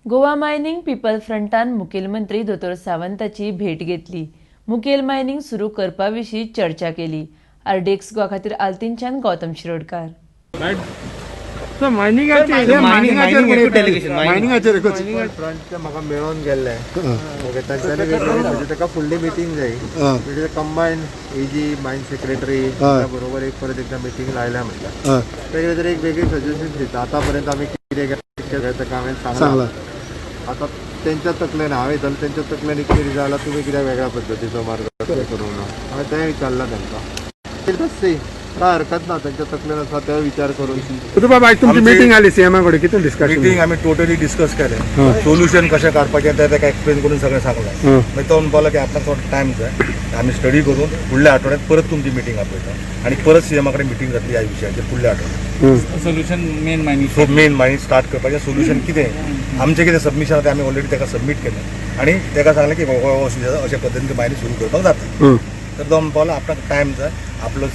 Goa mining people फ्रंटान मुखेलमंत्री दोतोर सावंताची भेट घेतली. मुखेल मायनिंग सुरू करपा विशीं चर्चा केली. आरडीएक्स गोवा खातीर आल्तीनच्यान गौतम शिरोडकार. मायनिंगाचेर मायनिंगाचेर एकूच. फ्रंट म्हाका मेळोन गेल्ले. ओके, तांच्यांनी म्हणजे ताका फुडली मिटींग जाय. म्हणजे कंबायन एजी, मायन सेक्रेटरी बरोबर एक परत एकदा मिटींग लायल्या म्हटल्यार ते कितें तरी एक वेगळी सजेशन दिता. आतां पर्यंत आमी कितें केलें ताका हांवें सांगलां. सांगलां. आतां तेंच्या तकलेन हांवें जाल्यार तेंच्या तकलेन कितें जाल्यार तुमी कित्याक वेगळ्या पद्दतीचो मार्ग करूंक ना, हांवें तें विचारलां तांकां. सी, काय हरकत ना, तेंच्या तकलेन आसा ते विचार करून. बाबा, आयज तुमची मिटींग आली सीएमा कडेन, कितें डिस्कशन? मिटींग आमी टोटली डिस्कस केलें. सोल्युशन कशें काडपाचें तें ताका एक्सप्लेन करून सगळें सांगलें. मागीर तो म्हणपाक लागलो की आपणाक थोडो टायम जाय, आमी स्टडी करून फुडल्या आठवड्यात परत तुमची मिटींग आपयता आनी परत सीएमा कडेन मिटींग जातली ह्या विशयाचेर फुडल्या आठवड्यात. Solution main mining. So main mining start करपाचें सोल्युशन कितें, आमचें कितें सबमिशन आसा तें आमी ऑलरेडी ताका सबमीट केलें आनी ताका सांगलें की बाबा अशें अशे पद्दतीन मायनिंग सुरू करपाक जाता. तर तो म्हणपाक लागलो आपणाक टायम जाय, आपलो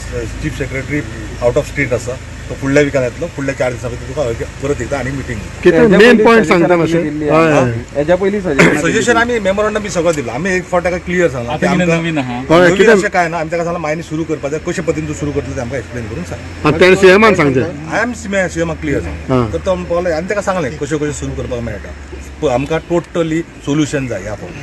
chief secretary out of state आसा, तो फुडल्या विकान येतलो, फुडल्या 4 दिसां भितर तुका परत एकदां आनी मिटींग. कितें मेन पॉयंट सांगता मातशें? हय. हेज्या पयलीं सजेशन सजेशन आमी मेमोरंडम बी सगळं दिलं. आमी एक फावट ताका क्लियर सांगलां की आतां कितें आमकां नवीन आहा? हय. नवीन कितें? अशें काय ना. आमी ताका सांगलां मायनी सुरू करपाक जाय, कशे पद्दतीन तूं सुरू करतलो तें आमकां एक्सप्लेन करून सांग. आतां तेणें सीएमान सांगचें. I am सीएमाक क्लियर सांग. तर तो म्हणपाक लागलो आनी ताका सांगलें कश्यो कश्यो सुरू करपाक मेळटा, आमकां टोटली सोल्युशन जाय ह्या फावट.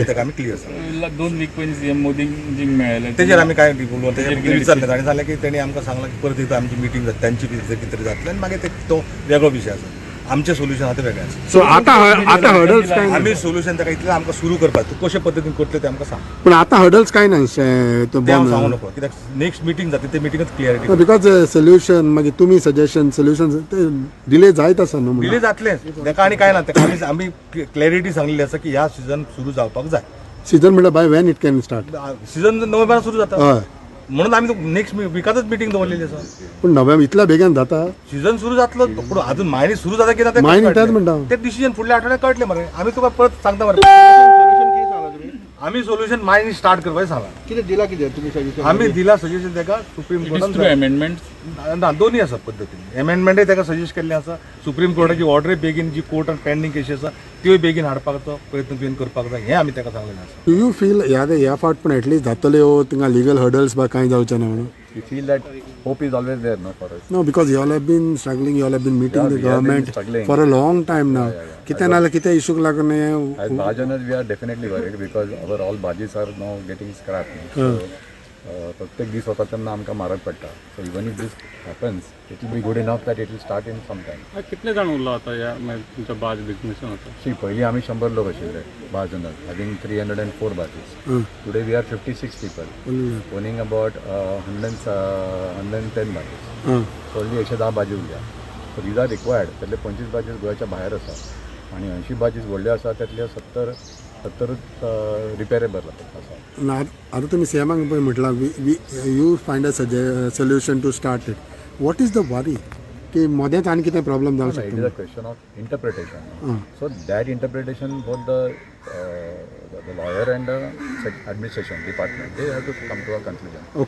ताका आमी क्लियर सांगलें. 2 वीक पयलीं सीएम मोदींजींक मेळ्ळेले. तेजेर आमी काय उलोवन तेजेर तेजेर कितें? विचारलें. ताणें सांगलें की तेणी आमकां सांगलां की परत एकदां आमची मिटींग जाता, तांची कितें तरी जातलें आनी मागीर तो वेगळो विशय आसा. आमचें सोल्युशन आसा तें वेगळें आसा. सो आतां हर्डल्स काय ना? आमी सोल्युशन ताका इतलें आमकां सुरू करपाक, तूं कशे पद्दतीन करतलें तें आमकां सांग. पूण आतां हर्डल्स काय ना अशें तो तें हांव सांगू बंद? नको, कित्याक नेक्स्ट मिटींग जाता ते मिटिंगच क्लियरिटी. Because solution मागीर तुमी सजेशन सोल्युशन ते डिले जायत आसा न्हू डिले म्हणून. जातलेंच ताका आनी काय ना. ताका आमी क्लॅरिटी सांगलेली आसा की ह्या सिजन सुरू जावपाक जाय. सिजन म्हणल्यार by when it can start? Season नोव्हेंबरान सुरू जाता. म्हणून आमी नेक्स्ट विकातच मिटींग दवरलेली आसा. पूण नोव्हेंबर इतल्या बेगीन जाता? सिजन सुरू जातलो, पूण अजून मायनी सुरू जाता की ना तें मायनी कळटलें. तेंच म्हणटा हांव. ते डिसिजन फुडल्या आठवड्यात कळटलें मरे. आमी तुका परत सांगता मरे. आमी सोल्युशन मायनी स्टार्ट करपाचें सांगलां. कितें दिला, कितें तुमी सजेशन? आमी दिला सजेशन ताका सुप्रीम it is through कोर्टान अमेंडमेंट. ना, दोन्ही आसा पद्दतीन. एमेंडमेंटय ताका सजेस्ट केल्लें आसा. सुप्रीम कोर्टाची ऑर्डरूय बेगीन, जी कोर्टान पेंडींग केशी आसा त्योय बेगीन हाडपाचो प्रयत्न तुवें करपाक जाय, हें आमी ताका सांगलेलें आसा. Do you feel ह्या फावट पण एटलीस्ट जातल्यो थिंगा लिगल हर्डल्स बा कांय जावचें ना म्हणून? We feel that hope is always there, no, for us. No, because you all have been struggling, you all have been meeting Yeah, the we have been government struggling. for a long time now. Yeah. कितें ना जाल्यार कितें इशूक लागून हें. As barge owners, we are definitely worried because our all barges are now getting scrapped. So, प्रत्येक दीस वता तेन्ना आमकां म्हारग पडटा. So even if this happens, it will be good enough that it will start in some time. कितले जाण उरला आतां ह्या मागीर तुमच्या बार्ज बिजनेसान आतां? सी, पयलीं आमी 100 लोक आशिल्ले barge owners, having 304 barges. Today we are 56 people owning about 110 barges. So only 110 बाजी उरल्या. So these are required. त्यातले 25 बार्जीस गोंयच्या भायर आसा आनी 80 बार्जीस व्हडल्यो आसा, त्यातल्यो 70 70च रिपेरेबल आसा. ना, आतां तुमी सीएमाक पळय म्हटलां, you find a solution to start it. What is the worry की मदेंच आनी कितें प्रॉब्लम जावंक It is शकता? a question of interpretation. So that interpretation, both the lawyer and the administration department, they have to come to a conclusion.